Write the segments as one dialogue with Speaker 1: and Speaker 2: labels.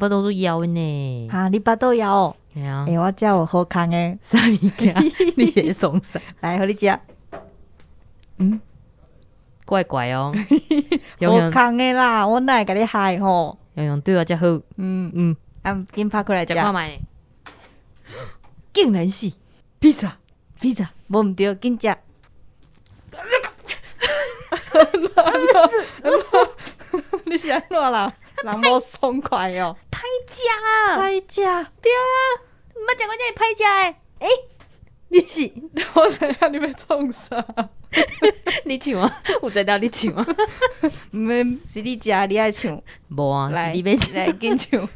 Speaker 1: 腹肚足枵呢。
Speaker 2: 哈，你腹肚枵哦？
Speaker 1: 嘿啊。
Speaker 2: 欸，我遮有好康的。
Speaker 1: 啥物件？你是咧創啥？
Speaker 2: 來，予你食。
Speaker 1: 嗯，怪怪哦。
Speaker 2: 好康的啦，我哪會共你害吼？
Speaker 1: 樣樣對我遮好。
Speaker 2: 啊，緊拍開來食。
Speaker 1: 食看覓。竟然是披薩，披薩，
Speaker 2: 無毋對，緊食。你是按怎啦？人無爽快哦。
Speaker 1: 歹食啊！
Speaker 2: 歹食。
Speaker 1: 對啊，毋捌食過遮爾歹食的。欸，你是？
Speaker 3: 我知影你欲創啥？
Speaker 1: 你唱啊？有才調你唱啊？
Speaker 2: 毋免，是你食，你愛唱。
Speaker 1: 無啊，是你欲唱。
Speaker 2: 來，緊唱。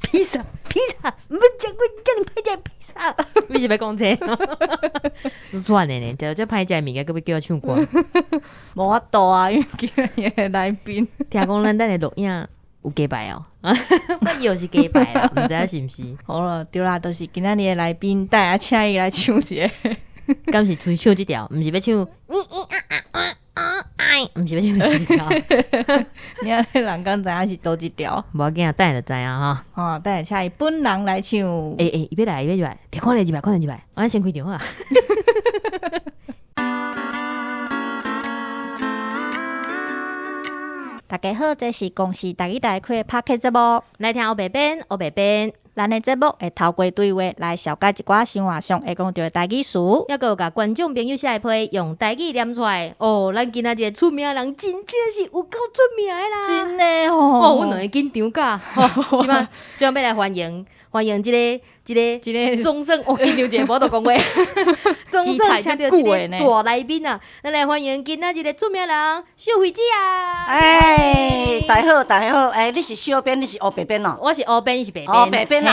Speaker 1: 披薩，披薩，毋捌食過遮爾歹食的披薩。你是欲講這個？足喘的呢，食遮歹食的物件，閣欲叫我唱歌。
Speaker 2: 無法度啊，因為今日的來賓。
Speaker 1: 聽講咱等下錄影有假牌哦，我以為是假牌啦，毋知影是毋是。
Speaker 2: 好了，對啦，就是今仔日的來賓，等下請伊來唱一下。
Speaker 1: 敢是出唱這條？毋是欲唱。咿咿啊啊啊啊哎，毋是欲唱這條。
Speaker 2: 你按呢人敢知影是佗一條？
Speaker 1: 無要緊啊，等下就知影吼。
Speaker 2: 哦，等下請伊本人來唱。
Speaker 1: 欸欸，伊欲來，伊欲入來，看咧入來，看咧入來，我先開場好啊。
Speaker 2: 大家好，這是公視台語台開的 Podcast 節目，
Speaker 1: 來聽烏白編，烏白編。
Speaker 2: 咱的節目會透過對話來紹介一寡生活上會講著的台語詞，
Speaker 1: 抑閣有共觀眾朋友寫的批用台語念出來。哦，咱今仔日這個出名人真正是有夠出名的啦！
Speaker 2: 真的哦，
Speaker 1: 哦，阮兩个緊張甲，這擺這擺欲來歡迎歡迎這個這個
Speaker 3: 這個
Speaker 1: 總算哦，緊張一下，無法度講話。總算請著這個大來賓啊！咱來歡迎今仔日的出名人秀惠姊啊！
Speaker 4: 哎，大家好，大家好，哎，你是小編，你是烏白編哦？
Speaker 1: 我是烏編，伊是白編。
Speaker 4: 哦，白編啦！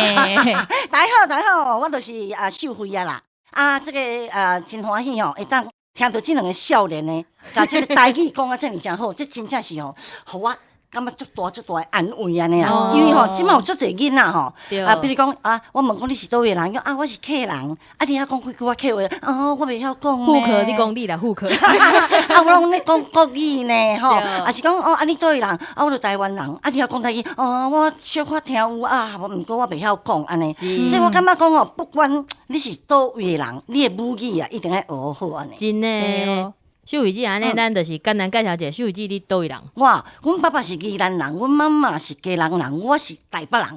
Speaker 4: 大家好，大家好，我就是啊秀惠啊啦。啊，這個啊真歡喜哦，會當聽著這兩个少年的，共這个台語講啊遮爾誠好，這真正是吼，予我感覺足大足大的安慰按呢啦。因為吼，這擺有足濟囡仔吼，啊，比如講啊，我問講你是佗位人，伊講啊，我是客人，啊，你曉講幾句仔客話？哦，我袂曉講。
Speaker 1: 婦科，你講你啦，婦科。
Speaker 4: 啊，我攏咧講國語呢，吼，啊是講哦，啊你佗位人？啊，我就台灣人，啊你曉講台語？哦，我小可聽有啊，毋過我袂曉講按呢。所以我感覺講吼，不管你是佗位的人，你的母語啊，一定愛學好按呢。
Speaker 1: 真的。秀惠姊按呢，咱就是簡單介紹一下，秀惠姊你佗位人？
Speaker 4: 我，阮爸爸是宜蘭人，阮媽媽是基隆人，我是台北人。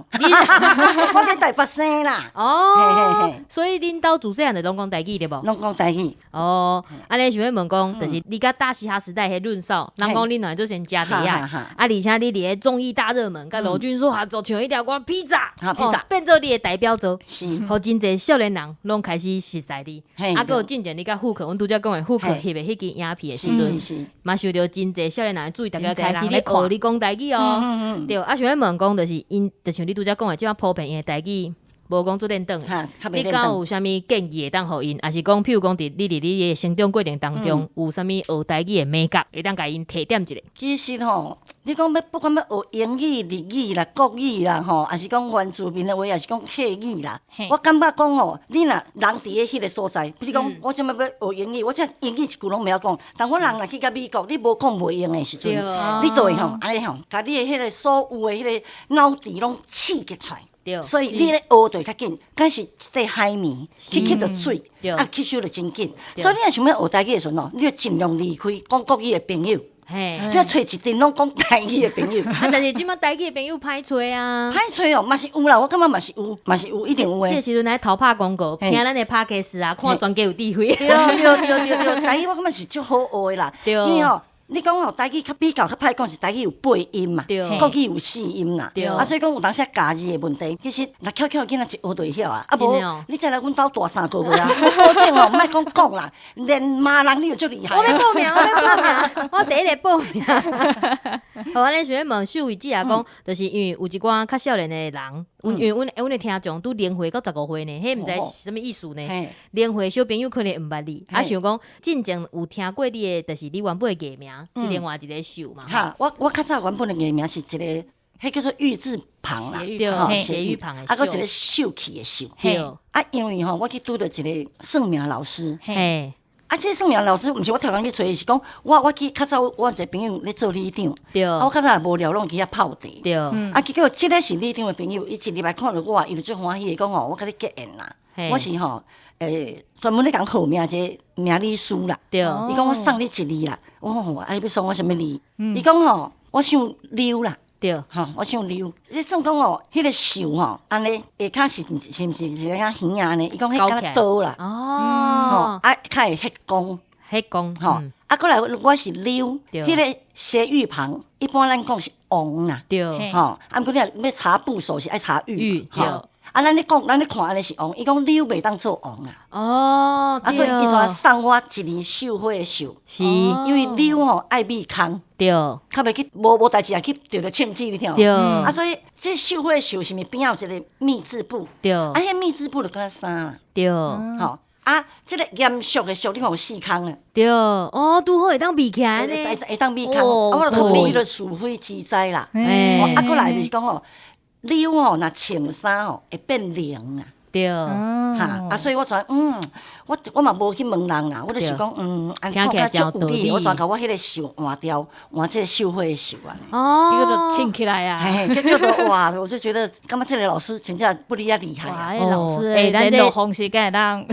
Speaker 4: 我佇台北生啦。
Speaker 1: 哦，所以恁兜自細漢就攏講台語對無？
Speaker 4: 攏講台語。
Speaker 1: 哦，按呢想欲問講，就是你佮大嘻哈時代彼潤少，人講恁兩个做先食甜仔，啊，而且你佇咧綜藝大熱門，佮羅俊碩合作唱彼條歌披薩，
Speaker 4: 披薩
Speaker 1: 變做你的代表作，
Speaker 4: 是，
Speaker 1: 予真濟少年人攏開始熟似你。啊，閣有進前你佮虎克，阮拄才講的虎克翕的彼支影片的時陣，嘛受著真濟少年人的注意，大家開始咧學你講台語哦。對，啊，想欲問講，就是𪜶，就像你拄才講的，這擺普遍𪜶的台語無講足輪轉的，你敢有啥物建議會當予𪜶？抑是講，譬如講，佇你佇你的成長過程當中，有啥物學台語的眉角，會當共𪜶提點一下？
Speaker 4: 其實吼，你講欲不管欲學英語、日語啦、國語啦，吼，抑是講原住民的話，抑是講客語啦，我感覺講吼，你若人佇咧彼个所在，比如講，我這擺欲學英語，我這英語一句攏袂曉講，但我人若去到美國，你無講袂用的時陣，你就會吼，按呢吼，共你的彼个所有的彼个腦池攏刺激出來。所以你咧學就會較緊，敢是一塊海綿去吸著水，啊吸收就真緊。所以你若想欲學台語的時陣吼，你著盡量離開講國語的朋友，你著揣一陣攏講台語的朋友。
Speaker 1: 啊，但是這擺台語的朋友歹揣啊。
Speaker 4: 歹揣哦，嘛是有啦，我感覺嘛是有，嘛是有，一定有的。
Speaker 1: 這個時陣來偷拍廣告，聽咱的 Podcast 啊，看全家有智慧。
Speaker 4: 對對對對對，台語我感覺是足好學的啦，因為吼。你講吼，台語較比較較歹講是台語有八音嘛，國語有四音啦，啊，所以講有當時咬字的問題，其實若巧巧囡仔一學就會曉啊，啊無你再來阮兜蹛三個月啊，我保證哦，莫講講啦，連罵人你就足厲害。
Speaker 1: 我欲報名，我欲報名，我第一个報名。好，按呢想欲問秀惠姊啊，講，就是因為有一寡較少年的人。因為阮的聽眾拄零歲到15歲呢，彼毋知是啥物意思呢？零歲小朋友可能毋捌你，啊想講進前有聽過你的，就是你原本的藝名是另外一個秀嘛。
Speaker 4: 哈，我較早原本的藝名是一個，彼叫做玉字旁啦，
Speaker 1: 對，斜玉旁的
Speaker 4: 啊，閣一個秀氣的秀。
Speaker 1: 對。
Speaker 4: 啊，因為吼，我去拄著一個算命老師。
Speaker 1: 嘿。
Speaker 4: 啊，這算命老師毋是我特工去揣，是講我去較早我有一個朋友咧做里長，啊，我較早也無聊，攏去遐泡茶。啊，結果這個是里長的朋友，伊一入來看著我，伊就足歡喜的講吼，我共你結緣啦。我是吼，專門咧共號命這個命理師啦。伊講我送你一字啦，我講吼，啊，你欲送我啥物字？伊講吼，我姓劉啦。吼，我姓劉。你算講哦，彼個壽吼，按呢下跤是是毋是是敢耳仔按呢？伊講彼敢若刀啦。吼，啊，較會彼光。
Speaker 1: 彼光。
Speaker 4: 吼，啊，閣來我是劉，彼個斜玉旁，一般咱講是王啦。吼，啊，毋過你若欲查部首是愛查玉。吼。啊，咱咧講，咱咧看按呢是王，伊講柳袂當做王啊。啊，所以伊就送我一年繡花的繡。因為柳吼愛米空。較袂去無代誌也去著著銃子，你聽無？啊，所以這繡花的繡是毋是邊仔有一個米字部？啊，彼米字部就敢若三啦。吼，啊，這個嚴肅的肅，你看有四空啊。
Speaker 1: 對，哦，拄好會當比起來呢。
Speaker 4: 會當米空，啊，我就較無彼個是非之災啦。啊，閣來就是講吼。柳吼，若穿衫吼會變靈啊！哈啊，所以我就我嘛無去問人啦，我就是講，按呢講較足有理，我就共我彼個繡換掉，換這個繡花的繡按呢。
Speaker 3: 結果就穿起來啊！
Speaker 4: 嘿，結果就哇，我就覺得感覺這個老師真正不離啊厲害啊！
Speaker 3: 哇，老師的聯絡方式敢會當？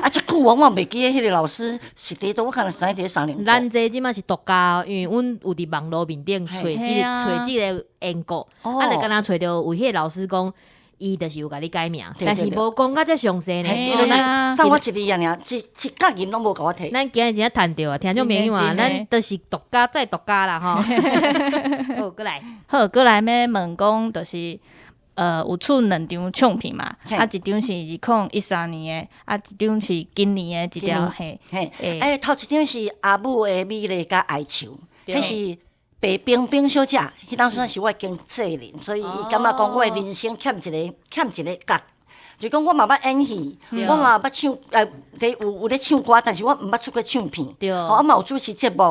Speaker 4: 啊，這久我嘛袂記得彼個老師是佇佗，我可能知影佇三重。
Speaker 1: 咱這這馬是獨家，因為阮有佇網路面頂揣這揣這個緣故，啊，就敢若揣著有彼個老師講。伊就是有共你改名，但是無講甲遮詳細呢。
Speaker 4: 送我一字爾，一一角銀攏無共我提。
Speaker 1: 咱今日真正趁著啊，聽眾朋友啊，咱都是獨家再獨家啦吼。好，閣來。
Speaker 2: 好，閣來欲問講，就是有出兩張唱片嘛，啊，一張是2013年的，啊，一張是今年的一條嘿。
Speaker 4: 嘿，頭一張是阿母的美麗佮哀愁，彼是。白冰冰小姐，彼當陣是我的經紀人，所以伊感覺講我的人生欠一个欠一个角，就講我嘛捌演戲，我嘛捌唱，有咧唱歌，但是我毋捌出過唱片，我嘛有主持節目，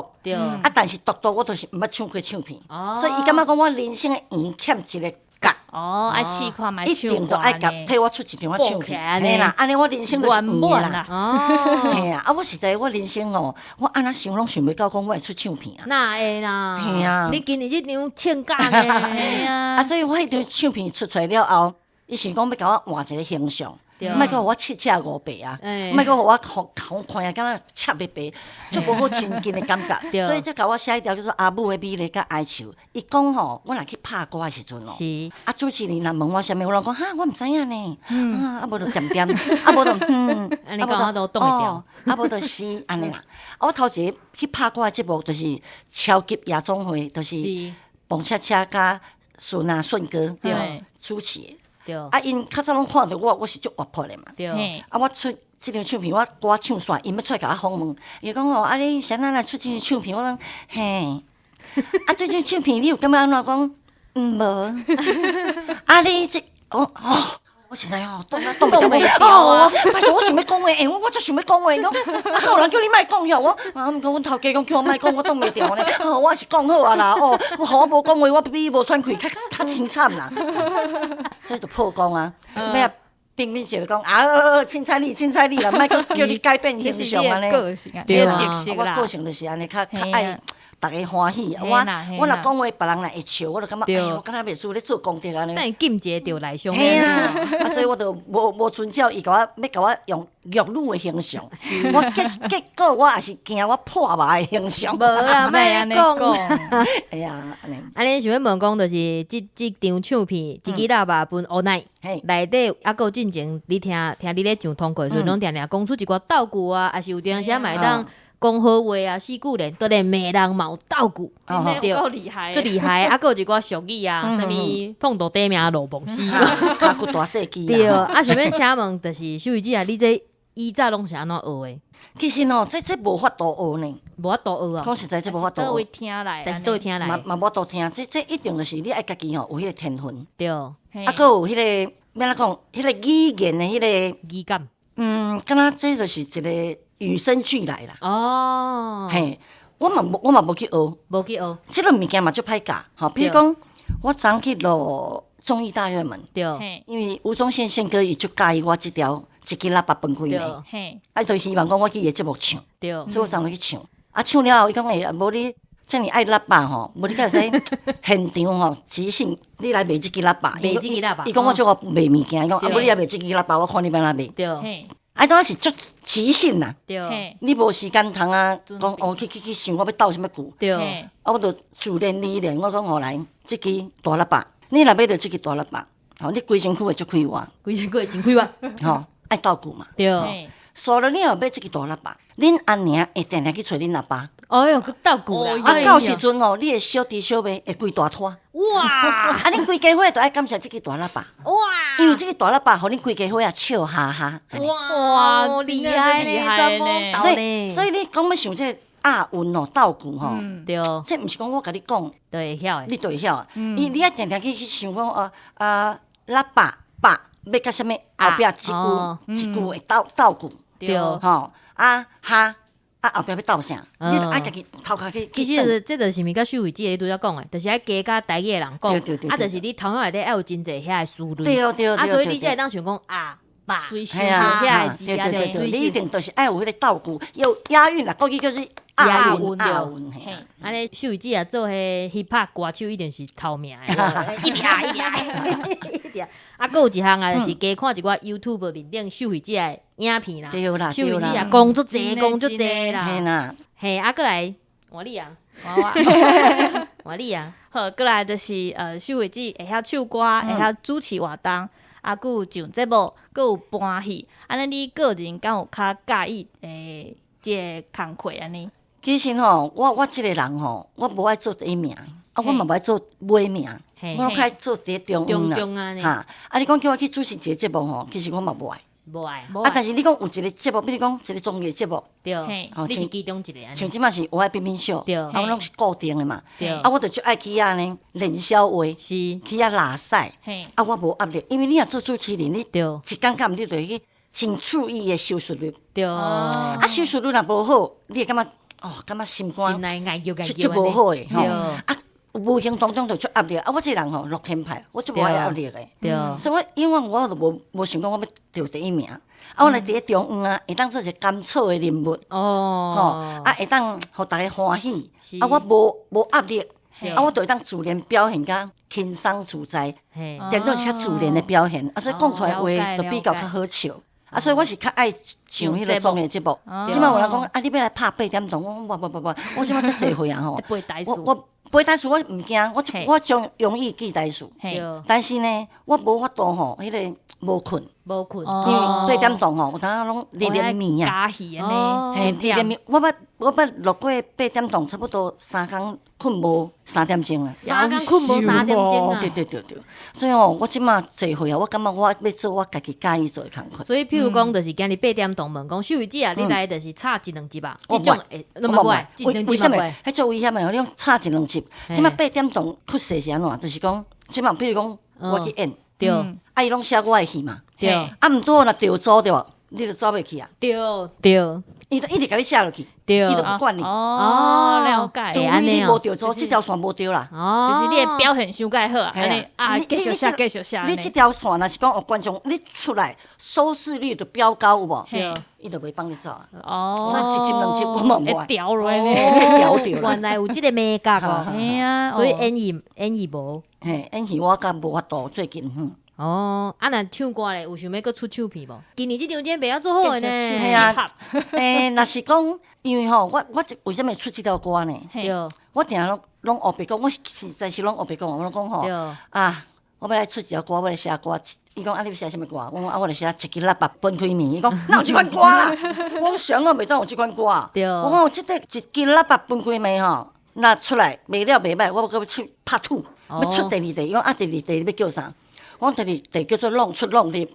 Speaker 4: 啊，但是獨獨我就是毋捌唱過唱片，所以伊感覺講我人生的圓欠一个角。
Speaker 2: 哦，愛試看覓
Speaker 4: 一定都愛共替我出一張我唱片，嘿啦，按呢我人生就是圓啦。
Speaker 1: 哦，
Speaker 4: 嘿啊，啊，我實在我人生吼，我按怎想攏想袂到講我會出唱片啊。
Speaker 1: 哪會啦？
Speaker 4: 嘿啊，
Speaker 1: 你今年這張唱假呢？
Speaker 2: 嘿啊，
Speaker 4: 啊，所以我彼張唱片出出來了後，伊想講欲共我換一個形象。莫閣予我七尺五白啊！莫閣予我看看啊，敢若赤白白，足無好親近的感覺。所以才共我寫一條叫做《阿母的美麗佮哀愁》。伊講吼，我若去拍歌的時陣哦，啊主持人若問我啥物，我攏講哈，我毋知影呢。啊無就恬恬，啊無就嗯，
Speaker 1: 啊無就哦，
Speaker 4: 啊無就是按呢啦。啊我頭一个去拍歌的節目就是超級夜總會，就是彭恰恰佮順啊順哥主持的。啊！𪜶較早攏看著我，我是足活潑的嘛。啊，我出這張唱片，我歌唱煞，𪜶欲出來共我訪問，伊講吼，啊，你啥人來出這張唱片？我講嘿。啊，對這張唱片你有感覺按怎講？無。啊，你這，哦哦，我實在吼，擋啊擋袂牢哦，拜託，我想欲講話，欸，我足想欲講話，講，啊，敢有人叫你莫講遐？我，啊，毋過阮頭家講叫我莫講，我擋袂牢呢。哦，我是講好啊啦，哦，我予我無講話，我比無喘氣較較凄慘啦。所以就破功啊，尾仔冰冰姐就講啊，凊彩你，凊彩你啦，莫閣叫你改變形象按呢。
Speaker 1: 對啊，
Speaker 4: 我個性就是按呢，較較愛。逐家歡喜，我我若講話，別人若會笑，我就感覺，哎，我敢若袂輸咧做功德按呢。
Speaker 1: 等下禁一个著內傷。
Speaker 4: 嘿啊，啊，所以我就無遵照伊共我欲共我用玉女的形象，我結結果我也是驚我破肉的形象。
Speaker 1: 無啦，莫按呢講。
Speaker 4: 哎呀，按呢。
Speaker 1: 按呢想欲問講，就是這這張唱片，一支喇叭分烏奈內底，猶閣有進前，你聽聽你咧上通告的時陣，攏定定講出一寡道具啊，抑是有當時嘛會當。講好話啊，四句聯，當然罵人嘛有道具，
Speaker 3: 對，夠厲害，
Speaker 1: 足厲害。啊，閣有一寡俗語啊，啥物碰到短命路墓死，
Speaker 4: 跤骨大細枝。
Speaker 1: 對，啊，想欲請問，就是秀仪姐啊，你這以早攏是按怎學的？
Speaker 4: 其實吼，這這無法度學呢，
Speaker 1: 無法度學啊。
Speaker 4: 講實在，這無法度學。
Speaker 2: 佗位聽來，
Speaker 1: 但是佗位聽來，
Speaker 4: 嘛嘛無法度聽。這這一定就是你愛家己吼有彼個天分。
Speaker 1: 對。
Speaker 4: 啊，閣有彼個，欲按怎講？彼個語言的彼個
Speaker 1: 語感。
Speaker 4: 嗯，敢若這就是一個。與生俱來啦。
Speaker 1: 哦，
Speaker 4: 嘿，我嘛無，我嘛無去學，
Speaker 1: 無去學。
Speaker 4: 這個物件嘛足歹教，吼。比如講，我昨去錄綜藝大熱門，
Speaker 1: 對，
Speaker 4: 因為吳宗憲憲哥伊足佮意我這條，一支喇叭分開暝，啊，就希望講我去伊的節目唱，所以我昨昏去唱，啊，唱了後，伊講欸，無你遮爾愛喇叭吼，無你敢會使現場吼即興，你來賣這支喇叭，
Speaker 1: 賣這支喇叭，
Speaker 4: 伊講我足愛賣物件，伊講啊，無你來賣這支喇叭，我看你欲按怎賣。啊，當時足即興啦，你無時間通啊，講哦去去去想我欲鬥啥物句，啊，我就自然而然，我講予來，這支大喇叭，你若買著這支大喇叭，吼，你規身軀會足快活，
Speaker 1: 規身軀會真快活，
Speaker 4: 吼，愛鬥句嘛，所以你若買這支大喇叭，恁阿娘會定定去揣恁阿爸。
Speaker 1: 哎喲，閣鬥句啦！
Speaker 4: 啊，到時陣吼，你的小弟小妹會規大拖。
Speaker 1: 哇！
Speaker 4: 啊，恁規家伙都愛感謝這支大喇叭。
Speaker 1: 哇！
Speaker 4: 因為這支大喇叭，予恁規家伙仔笑哈哈。
Speaker 1: 哇！厲害呢，
Speaker 4: 所以，所以你講欲想這個押韻哦，鬥句吼，這毋是講我共你講，
Speaker 1: 就會曉的，
Speaker 4: 你就會曉。伊你愛定定去去想講哦，啊，喇叭叭欲佮啥物後壁一句一句會鬥鬥句。吼啊哈。啊，後壁欲鬥啥？你著愛家己頭殼去。
Speaker 1: 其實這就是咪佮秀慧姊你拄才講的，就是愛加佮台語的人講，啊，就是你頭腦內底愛有真濟遐的思慮。
Speaker 4: 對對對。
Speaker 1: 啊，所以你才會當想講啊，爸，
Speaker 4: 係啊，對對對對，你一定就是愛有彼個鬥句，有押韻啦，國語叫做押韻，押韻。
Speaker 1: 按呢，秀慧姊啊，做彼 hip hop 歌手一定是頭名的，一定一定一定。啊，閣有一項啊，就是加看一寡 YouTube 面頂秀慧姊的影片啦。
Speaker 4: 對啦，
Speaker 1: 秀慧姊啊，講足濟，講足濟啦。
Speaker 4: 嘿啦，
Speaker 1: 嘿，啊，閣來換你啊，換你啊。
Speaker 2: 好，閣來就是秀慧姊會曉唱歌，會曉主持活動，啊，閣有上節目，閣有搬戲。按呢，你個人敢有較佮意這个工課按呢？
Speaker 4: 其實吼，我這个人吼，我無愛做第一名，啊，我嘛無愛做尾名，我攏較愛做佇中央啦。哈，啊，你講叫我去主持一個節目吼，其實我嘛無愛。
Speaker 1: 無愛。
Speaker 4: 啊，但是你講有一個節目，比如講一個綜藝節目，
Speaker 1: 對，你是其中一個。
Speaker 4: 像這擺是我愛變變秀，啊，我攏是固定的嘛。
Speaker 1: 對。
Speaker 4: 啊，我就足愛去遐呢練痟話，去遐拉賽。啊，我無壓力，因為你若做主持人，你一工到晚你就去真注意的收視率。啊，收視率若無好，你會感覺哦，感覺心肝足無好的吼。啊，無形當中就足壓力。啊，我這個人吼，樂天派，我足無愛壓力的。所以我永遠我都無想講我欲得第一名。啊，我來佇咧中央啊，會當做一個甘草的人物。
Speaker 1: 哦。
Speaker 4: 吼，啊，會當予大家歡喜。啊，我無壓力。啊，我就會當自然表現較輕鬆自在，顛倒是較自然的表現。啊，所以講出來話就比較較好笑。啊，所以我是較愛上彼個綜藝節目。這擺有人講啊，你欲來拍八點檔？我講無無無無，我這擺遮濟歲啊吼。我背台詞我毋驚，我將容易記台詞。但是呢，我無法度吼，彼個無睏。
Speaker 1: 無睏。
Speaker 4: 因為八點檔吼，有當仔攏日連暝啊。
Speaker 2: 加戲按呢。
Speaker 4: 嘿，日連暝，我捌錄過八點檔，差不多三工睏無3點鐘啊。
Speaker 1: 三工睏無3點鐘啊。
Speaker 4: 對對對對，所以吼，我這擺濟歲啊，我感覺我欲做我家己佮意做的工課。
Speaker 1: 所以，譬如講，就是今日八點檔問講，秀慧姊啊，你來就是插一兩集啊，這種會，那麼無愛，一兩集嘛無愛。
Speaker 4: 彼足危險的，你講插一兩集，這擺八點檔出事是按怎？就是講，這擺譬如講，我去演，啊，伊攏寫我的戲嘛，啊，毋過若著租對無？你就走袂去啊？
Speaker 1: 對對，
Speaker 4: 伊就一直共你寫落去，伊就不管你。
Speaker 2: 哦，了解。
Speaker 4: 除非你無著租，這條線無著啦。
Speaker 1: 哦，
Speaker 2: 就是你的表現傷蓋好啊，啊，繼續寫，繼續寫。
Speaker 4: 你這條線若是講哦，觀眾你出來收視率就飆高有無？伊就袂放你走啊。
Speaker 2: 哦，
Speaker 4: 所以一集兩集我嘛無愛。
Speaker 2: 掉落來，
Speaker 4: 掉掉。
Speaker 1: 原來有這個眉角哦。
Speaker 2: 嘿啊，
Speaker 1: 所以演戲演戲無。
Speaker 4: 嘿，演戲我較無法度最近。
Speaker 1: 哦，啊，若唱歌咧，有想欲閣出唱片無？今年這張真袂曉做好的呢。
Speaker 4: 嘿啊，若是講，因為吼，我為啥物出這條歌呢？
Speaker 1: 對，
Speaker 4: 我定攏烏白講，我實在是攏烏白講，我攏講吼，啊，我欲來出一條歌，我來寫歌。伊講啊，你欲寫啥物歌？我講啊，我來寫一支喇叭分開暝。伊講哪有這款歌啦？我講啥我袂當有這款歌啊。我講這個一支喇叭分開暝吼，若出來賣了袂歹，我閣欲出拍土，欲出第二塊。伊講啊，第二塊你欲叫啥？我講第二塊叫做弄出弄入，
Speaker 1: 聽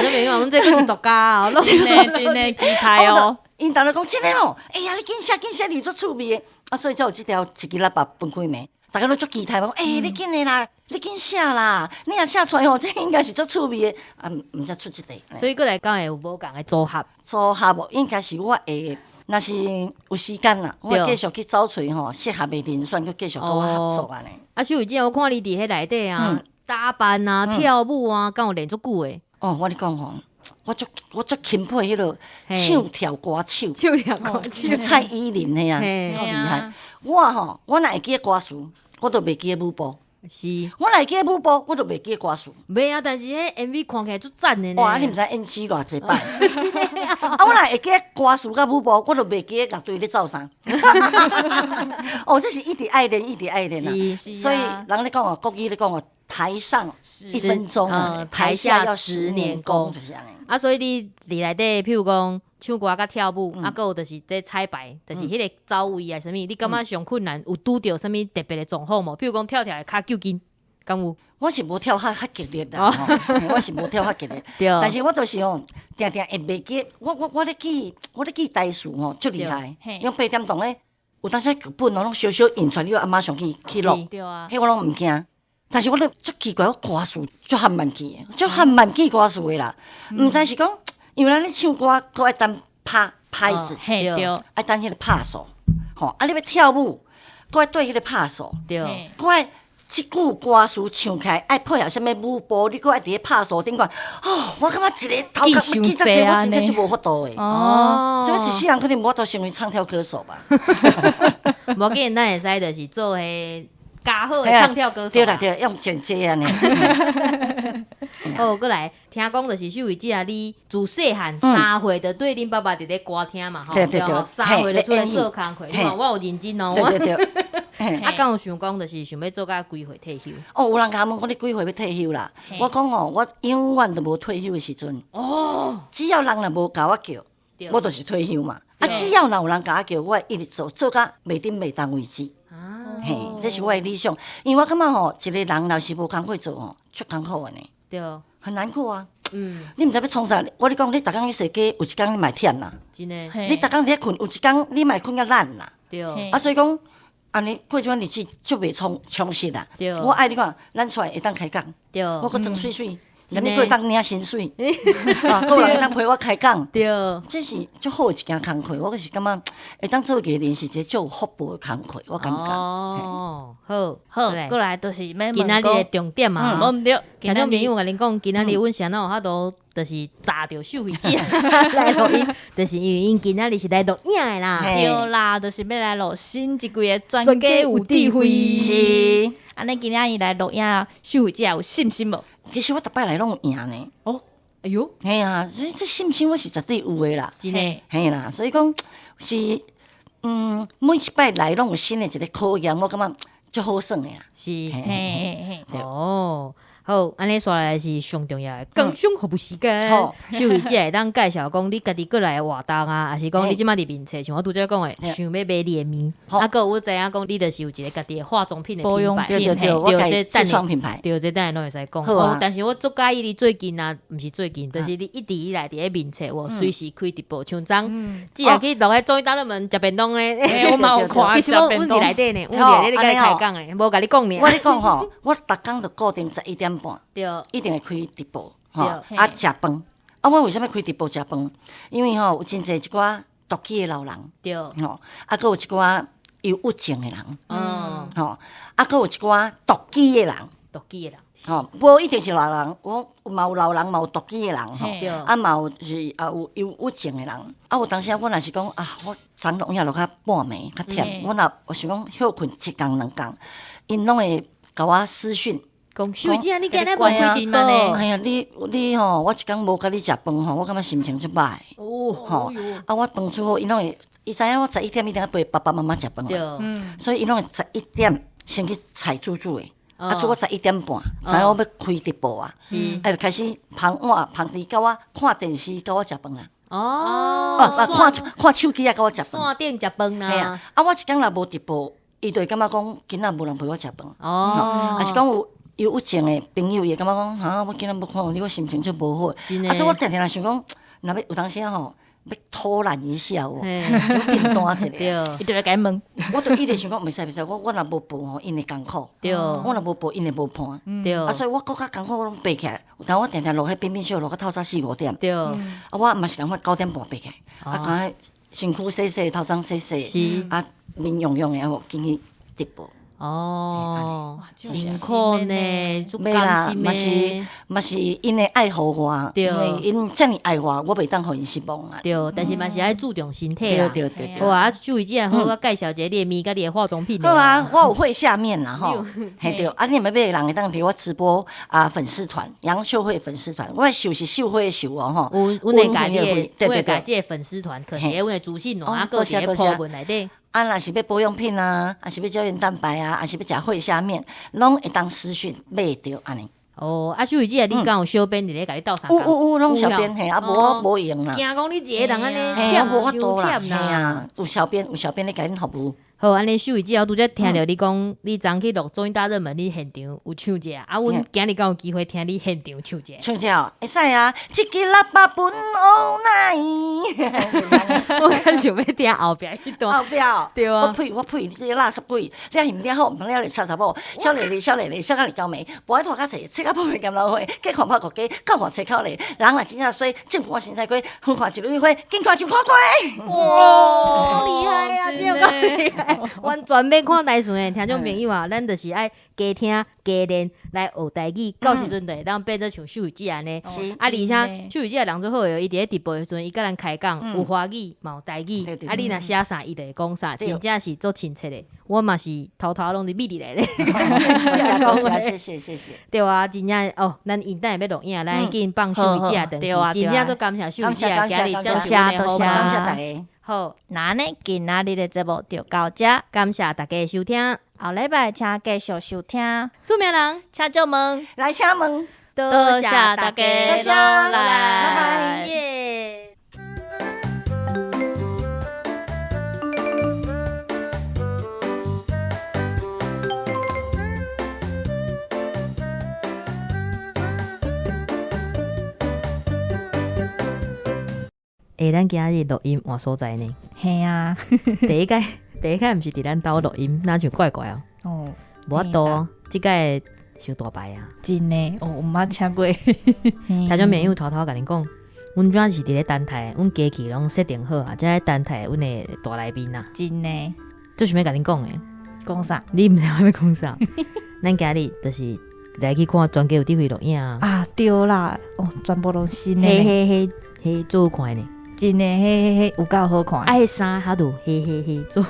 Speaker 1: 眾朋友，阮這閣是獨家哦，
Speaker 2: 真的真的期待哦。
Speaker 4: 𪜶逐个講真的哦，哎呀，你緊寫緊寫，你足趣味的，啊，所以才有這條一支喇叭分開暝，逐家攏足期待，講欸，你緊的啦，你緊寫啦，你若寫出來吼，這應該是足趣味的，啊，毋才出這塊。
Speaker 1: 所以閣來講會有無仝的組合？
Speaker 4: 組合無，應該是我會。若是有時間啦，我會繼續去找揣吼適合的人選，閣繼續佮我合作按呢。
Speaker 1: 啊，秀慧姊，我看你佇彼內底啊，打扮啊、跳舞啊，敢有練足久的？
Speaker 4: 哦，我咧講吼，我足欽佩彼个唱跳歌手，
Speaker 1: 唱跳歌
Speaker 4: 手蔡依林彼啊，夠厲害。我吼，我若會記得歌詞，我就袂記得舞步。
Speaker 1: 是，
Speaker 4: 我若會記得舞步，我就袂記得歌詞。
Speaker 1: 袂啊，但是彼 MV 看起來足讚的呢。
Speaker 4: 哇，你毋知 NG 偌濟擺。啊，我若會記得歌詞佮舞步，我就袂記得樂隊咧走啥。哦，這是一直愛練，一直愛練啊。所以人咧講哦，國語咧講哦，台上一分鐘，台下要十年功，就是按呢。
Speaker 1: 啊，所以你佇內底，譬如講唱歌佮跳舞，啊，閣有就是這彩排，就是彼个走位啊，啥物，你感覺上困難，有拄著啥物特別的狀況無？譬如講跳跳會跤糾筋，敢有？
Speaker 4: 我是無跳較較激烈啦，我是無跳較激烈，但是我就是吼，定定會袂記，我咧記台詞吼，足厲害，用8點鐘咧，有當時劇本攏小小印出來，你就馬上去錄，彼我攏毋驚。但是我咧足奇怪，我歌詞足含慢記，足含慢記歌詞的啦。毋知是講，因為咱咧唱歌，閣愛等拍拍子，愛等彼个拍數，吼。啊，你欲跳舞，閣愛對彼个拍數，閣愛這句歌詞唱起來愛配合啥物舞步，你閣愛佇咧拍數頂懸。哦，我感覺一個頭殼記遮濟，我真正足無法度的。哦，所以一世人可能無法度成為唱跳歌手吧。
Speaker 1: 無要緊，咱會使就是做彼較好的唱跳歌手。
Speaker 4: 對啦對，用剪接按呢。
Speaker 1: 好，閣來聽講就是秀慧姐啊，你自細漢3歲就對恁爸爸佇咧歌廳嘛，吼，
Speaker 4: 對對對，
Speaker 1: 3歲就出來做工課，你看我有認真哦。
Speaker 4: 對對對。
Speaker 1: 啊，敢有想講就是想欲做到幾歲退休？
Speaker 4: 哦，有人共我問講你幾歲欲退休啦？我講哦，我永遠都無退休的時陣。哦。只要人若無共我叫，我就是退休嘛。啊，只要若有人共我叫，我會一直做，做到袂振袂動為止。嘿，這是我的理想，因為我感覺吼，一個人若是無工課做吼，足艱苦的呢。
Speaker 1: 對，
Speaker 4: 很難過啊。你毋知欲創啥？我咧講，你逐工去踅街，有一工你嘛會忝啦。
Speaker 1: 真的。
Speaker 4: 你逐工佇咧睏，有一工你嘛會睏較懶啦。
Speaker 1: 對。
Speaker 4: 啊，所以講，按呢過這款日子足袂充實啦。
Speaker 1: 對。
Speaker 4: 我愛你看，咱出來會當開講。
Speaker 1: 對。
Speaker 4: 我閣裝媠媠，連你閣會當領薪水，啊，閣有人會當陪我開講。
Speaker 1: 對。
Speaker 4: 這是足好的一件工課，我閣是感覺會當做藝人是一個足有福報的工課，我感覺。
Speaker 1: 哦，好，
Speaker 2: 好，過來就是欲問
Speaker 1: 今仔日的重點嘛，
Speaker 2: 無毋對。
Speaker 1: 聽眾朋友，我共恁講，今仔日阮是按怎有法度，就是炸著秀慧姐來錄音，就是因為𪜶今仔日是來錄影的啦。
Speaker 2: 對啦，就是欲來錄新一季的專家有智慧。
Speaker 4: 是。
Speaker 2: 按呢今仔日來錄影，秀慧姐有信心無？
Speaker 4: 其實我逐擺來攏有贏呢。
Speaker 1: 哦，哎喲，
Speaker 4: 嘿啊，這信心我是絕對有的啦。
Speaker 1: 真的。
Speaker 4: 嘿啦，所以講是，每一擺來攏有新的一個考驗，我感覺足好耍的啊。
Speaker 1: 是，
Speaker 2: 嘿嘿
Speaker 1: 嘿。哦。好，按呢煞來是上重要的工商服務時間。秀慧姐會當介紹講你家己過來的活動啊，抑是講你這馬佇面冊，像我拄才講的，想欲買你的物。啊，閣有我知影講你就是有一個家己的化妝品的品牌，
Speaker 4: 對對對，我家己自創品牌。
Speaker 1: 對，這等下攏會使講。哦，但是我足佮意你最近啊，毋是最近，就是你一直以來佇咧面冊，有隨時開直播，像昨只也去落彼綜藝大熱門食便當咧，
Speaker 3: 我嘛有看。
Speaker 1: 其實我阮佇內底呢，阮佇內底咧佮你開講咧，無共你講爾。
Speaker 4: 我咧講吼，我逐工就固定11點半，一定會開直播，吼，啊，食飯。啊，我為啥物開直播食飯？因為吼有真濟一寡獨居的老人，吼，啊，閣有一寡憂鬱症的人，吼，啊，閣有一寡獨居的人，
Speaker 1: 獨居的人，
Speaker 4: 吼，無一定是老人，我嘛有老人，嘛有獨居的人，吼，啊，嘛有是啊有憂鬱症的人。啊，有當時我若是講啊，我昨暝影落較半暝較忝，我若我想講歇睏一工兩工，𪜶攏會共我私訊。
Speaker 1: 講秀慧姐，你今日無開直播？
Speaker 4: 哎呀，你吼，我一工無共你食飯吼，我感覺心情足歹。
Speaker 1: 哦，
Speaker 4: 吼，啊，我飯煮好，𪜶攏會，伊知影我十一點一定愛陪爸爸媽媽食飯嘛，所以𪜶攏會十一點先去菜煮煮的，啊，煮到11點半，知影我欲開直播啊，啊，就開始捧碗捧佇共我看電視，共我食飯啊。
Speaker 1: 哦，
Speaker 4: 啊，看手機啊，共我食飯。
Speaker 1: 線頂食飯啦。
Speaker 4: 嘿啊，啊，我一工若無直播，伊就會感覺講今仔無人陪我食飯。
Speaker 1: 哦，
Speaker 4: 抑是講有憂鬱症的朋友，伊會感覺講，哈，我今仔無看你，我心情足無好。啊，所以我定定想講，若欲有當時吼，欲偷懶一下有無？想變單一下，
Speaker 2: 伊就來共你問。
Speaker 4: 我就一直想講，袂使袂使，我若無播吼，𪜶會艱苦。我若無播，𪜶會無伴。啊，所以我閣較艱苦，我攏爬起來。但我定定落彼冰冰秀，落到透早四五點。啊，我嘛是共款9點半爬起來，啊，共彼身軀洗洗，頭鬃洗洗，啊，面用用的，啊，進去直播。
Speaker 1: 哦，辛苦呢，足
Speaker 4: 袂啦，
Speaker 1: 甘心
Speaker 4: 嘛是
Speaker 1: 的。
Speaker 4: 嘛是𪜶的愛予我，因為𪜶遮爾愛我，我袂當予𪜶失望啊。
Speaker 1: 對，但是嘛是愛注重身體啦。
Speaker 4: 對對對。
Speaker 1: 好啊，秀慧姐好，我介紹一下你的面佮你的化妝品。
Speaker 4: 好啊，我有會下面啦吼，嘿對，啊你若欲買的人會當佇我直播啊粉絲團楊秀慧粉絲團，我的秀是秀慧的秀哦吼。
Speaker 1: 有，阮會共你的，阮會共這個粉絲團，囥佇阮的資訊欄，啊，閣佇咧 po 文內底。
Speaker 4: 啊，若是欲保養品啊，啊是欲膠原蛋白啊，啊是欲食會蝦麵，攏會當私訊買著按呢。
Speaker 1: 哦，啊，秀慧姐，你敢有小編佇咧共你鬥相共？
Speaker 4: 有有有，攏小編嘿，啊無我無閒啦。
Speaker 1: 驚講你一個人按呢，
Speaker 4: 忝無法度啦，
Speaker 1: 傷忝啦。
Speaker 4: 有小編有小編咧共恁服務。
Speaker 1: 好，按呢秀慧姐，我拄才聽著你講，你昨去錄綜藝大熱門，你現場有唱一下，啊，阮今日敢有機會聽你現場唱一下？
Speaker 4: 唱一下哦，會使啊，一支喇叭分烏奶。
Speaker 1: 我較想欲聽後壁彼段。
Speaker 4: 後壁哦，
Speaker 1: 對啊。
Speaker 4: 我呸我呸，你這個垃圾鬼，你嫌你好，毋通了你臭查某，小麗麗小麗麗，小甲你高眉，無愛拖較濟，切甲破面兼老花，计看破国家，教看切口咧，人若真正衰，政府我身材亏，远看一蕊花，近看像苦瓜。
Speaker 1: 哇，厲害啊，這個厲害。完全免看台詞的聽眾朋友啊，咱就是愛加聽加練來學台語，到時陣就會當變做像秀慧姐按呢。啊，而且秀慧姐人足好的，伊佇咧直播的時陣，伊佮咱開講，有華語嘛有台語，啊，你若寫啥，伊就會講啥，真正是足親切的。我嘛是偷偷攏佇秘佇咧咧。
Speaker 4: 謝謝謝謝。
Speaker 1: 對啊，真正哦，咱𪜶等下欲錄影，咱緊放秀慧姐轉去，真正足感謝秀慧姐今日接受阮的訪問，
Speaker 4: 感謝大家。
Speaker 1: 好，
Speaker 2: 那呢，今仔日的節目就到這，
Speaker 1: 感謝大家的收聽，
Speaker 2: 後禮拜請繼續收聽。
Speaker 1: 出名人，
Speaker 2: 請借問，
Speaker 4: 來請問，
Speaker 1: 多謝大家，
Speaker 4: 多謝，
Speaker 2: 拜
Speaker 4: 拜，
Speaker 1: 耶。欸，咱今日錄音換所在呢？
Speaker 2: 嘿啊，
Speaker 1: 第一擺，第一擺毋是佇咱兜錄音，若像怪怪哦。
Speaker 2: 哦，
Speaker 1: 無法度，這擺傷大牌啊！
Speaker 2: 真的，哦，毋捌請過。
Speaker 1: 聽眾朋友偷偷共恁講，阮這是佇咧等待，阮機器攏設定好啊，正咧等待阮的大來賓啊。
Speaker 2: 真的，
Speaker 1: 做想欲共恁講的？
Speaker 2: 講啥？
Speaker 1: 你毋知我欲講啥？咱今日就是來去看全家有智慧錄影啊！
Speaker 2: 啊，對啦，哦，全部攏新的。
Speaker 1: 嘿嘿嘿嘿，足好看呢。
Speaker 2: 真的，彼彼彼有夠好看。
Speaker 1: 啊，彼衫哈都彼彼彼做，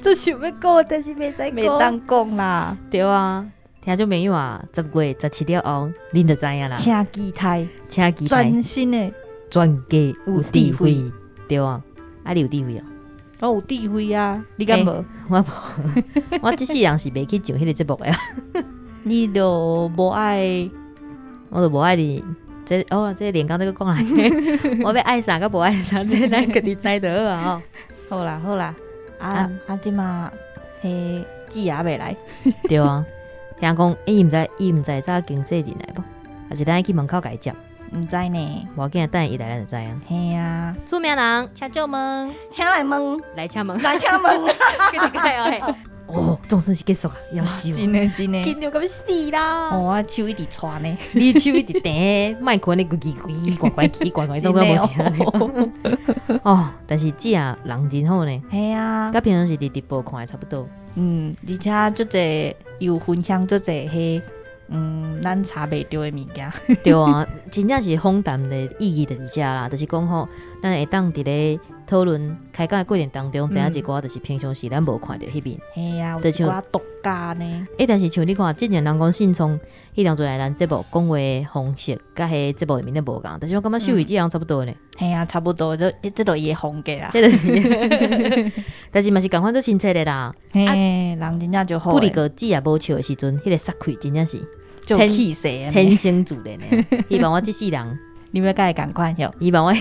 Speaker 1: 做想欲講，但是袂使講，
Speaker 2: 袂當講啦。
Speaker 1: 對啊，聽眾朋友啊，10月17了後，恁就知影啦。
Speaker 2: 請期待，
Speaker 1: 請期待，
Speaker 2: 全新的
Speaker 1: 全家有智慧，對啊，啊你有智慧哦？
Speaker 2: 我有智慧啊，你敢無？
Speaker 1: 我無，我這世人是袂去上彼个節目的。
Speaker 2: 你就無愛，
Speaker 1: 我就無愛你。這哦，這連講這個講來，我欲愛啥佮無愛啥，這咱家己知就好啊。
Speaker 2: 好啦好啦，啊啊，這馬彼姊也未來。
Speaker 1: 對啊，聽講伊毋知伊毋知早經紀人來無？還是咱去門口共伊接？
Speaker 2: 毋知呢。
Speaker 1: 無要緊，等伊來咱就知影。
Speaker 2: 嘿啊，
Speaker 1: 出名人，
Speaker 2: 請借問，
Speaker 4: 請來問，
Speaker 1: 來請問，
Speaker 4: 來請問。
Speaker 1: 哦，總算是結束啊！夭壽，
Speaker 2: 真的真的，
Speaker 1: 緊張到欲死啦！
Speaker 2: 哦，我手一直掣呢，
Speaker 1: 你手一直彈，麥克呢，叽叽呱呱，叽呱呱，當作無聽著。哦，但是姊啊，人真好呢。
Speaker 2: 嘿啊，
Speaker 1: 佮平常時佇直播看的差不多。
Speaker 2: 嗯，而且足濟有分享足濟彼，咱查袂著的物件。
Speaker 1: 對啊，真正是訪談的意義就佇遮啦，就是講吼，咱會當佇咧討論開講的過程當中，知影一寡就是平常時咱無看著彼面。
Speaker 2: 嘿啊，有一寡獨家呢。
Speaker 1: 欸，但是像你看，之前人講信聰，彼當陣來咱節目講話方式，佮彼節目裡面咧無仝，但是我感覺秀慧姊人差不多呢。
Speaker 2: 嘿啊，差不多，這這就伊的風格啦。
Speaker 1: 這就是，但是嘛是仝款足親切的啦。
Speaker 2: 嘿，人真正就好。
Speaker 1: 不哩個姊也無笑的時陣，彼個殺氣真正是
Speaker 2: 就氣勢，
Speaker 1: 天生自然的。希望我這世人。
Speaker 2: 你欲共伊仝款喲？
Speaker 1: 希望我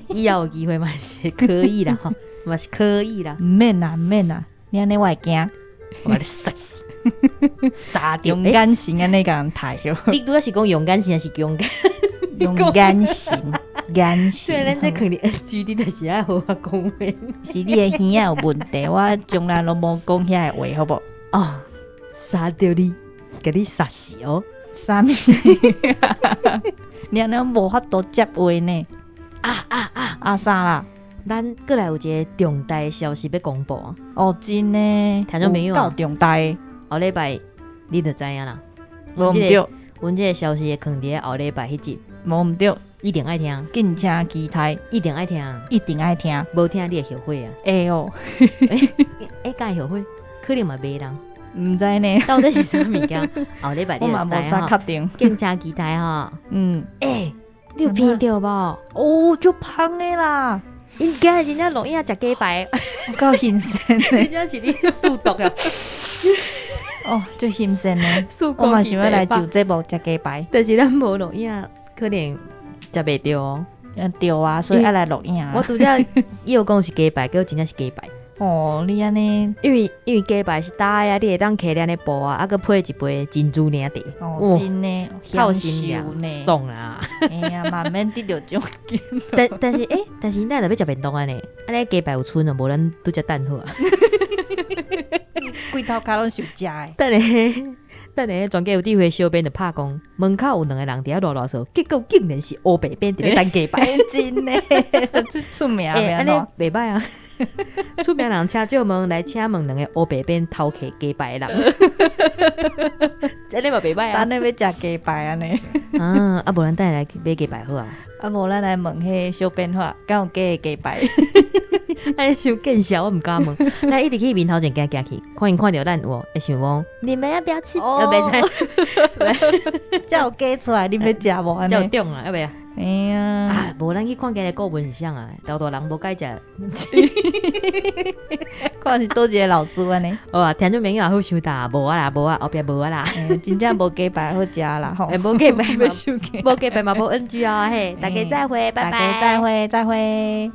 Speaker 1: 以後有機會嘛是可以啦，吼，嘛是可以啦。
Speaker 2: 毋免啦，毋免啦，你按呢我會驚，
Speaker 1: 我共你殺死，殺掉。
Speaker 2: 用眼神按呢共人刣喲。
Speaker 1: 你拄仔是講用眼神還是勇敢？
Speaker 2: 用眼神，眼神。
Speaker 1: 雖然咱這囥佇 NG，你就是愛好好講話。
Speaker 2: 是你的耳仔有問題，我從來攏無講遐个話，好無？
Speaker 1: 哦，殺掉你，共你殺死哦。
Speaker 2: 啥物？你按呢無法度接話呢？啊啊啊！啊啥啦？
Speaker 1: 咱閣來有一个重大消息欲公布。
Speaker 2: 哦，真的，
Speaker 1: 聽眾朋友
Speaker 2: 夠重大。
Speaker 1: 後禮拜你就知影啦。
Speaker 2: 無毋對，
Speaker 1: 阮這个消息會囥佇後禮拜彼集。
Speaker 2: 無毋對，
Speaker 1: 一定愛聽，
Speaker 2: 敬請期待，
Speaker 1: 一定愛聽，
Speaker 2: 一定愛聽，
Speaker 1: 無聽你會後悔啊！
Speaker 2: 會哦，
Speaker 1: 欸，敢會後悔？可能嘛袂人，
Speaker 2: 毋知呢。
Speaker 1: 到底是啥物件？後禮拜你就知
Speaker 2: 吼。確定，
Speaker 1: 敬請期待吼。
Speaker 2: 嗯，
Speaker 1: 欸，你有聽著無？
Speaker 2: 哦，足芳的啦！𪜶
Speaker 1: 今日真正錄影食雞排，
Speaker 2: 夠新鮮的。
Speaker 1: 真正是你速毒啊！
Speaker 2: 哦，足新鮮的。我嘛想欲來上節目食雞排，
Speaker 1: 但是咱無錄影，可能食袂著哦。
Speaker 2: 對啊，所以愛來錄影。
Speaker 1: 我拄才伊有講是雞排，結果真正是雞排。
Speaker 2: 哦，你按呢？
Speaker 1: 因為雞排是焦的啊，你會當揢咧按呢薄啊，啊閣配一杯珍珠奶茶。
Speaker 2: 哦，真的，
Speaker 1: 透心涼，爽啊！
Speaker 2: 哎呀，嘛免得著獎金。
Speaker 1: 但是咱若欲食便當按呢，按呢雞排有賰哦，無咱拄才等好啊。
Speaker 2: 規頭跤攏想食的。
Speaker 1: 等下，等下，全家有智慧小編就拍講，門口有兩个人佇遐囉囉嗦，結果竟然是烏白編佇咧等雞排。
Speaker 2: 真的，這出名
Speaker 1: 欸，按呢袂䆀啊！出名人請借問來，請問兩个烏白編偷摕雞排的人，按呢嘛袂䆀啊！
Speaker 2: 等咧欲食雞排按呢？
Speaker 1: 啊，啊無咱等下來買雞排好啊！
Speaker 2: 啊無咱來問彼小編好，敢有假的雞排？
Speaker 1: 按呢傷見笑，我毋敢問。咱一直去面頭前行行去，看𪜶看著咱有無會想講，你們要不要吃？
Speaker 2: 哦，
Speaker 1: 袂使，
Speaker 2: 才有雞出來，你欲食無？
Speaker 1: 才有中啊，欲袂啊？
Speaker 2: 哎呀，
Speaker 1: 啊，無咱去看今日顧問是啥啊？豆大人無該食，
Speaker 2: 看是佗一个老師按呢？
Speaker 1: 哦，聽眾朋友也好想答，無啊啦，無啊，後壁無啊啦，
Speaker 2: 真正無雞排好食啦吼，
Speaker 1: 無雞排，無雞排嘛無 NG 哦嘿，大家再會，拜拜，
Speaker 2: 大家再會，再會。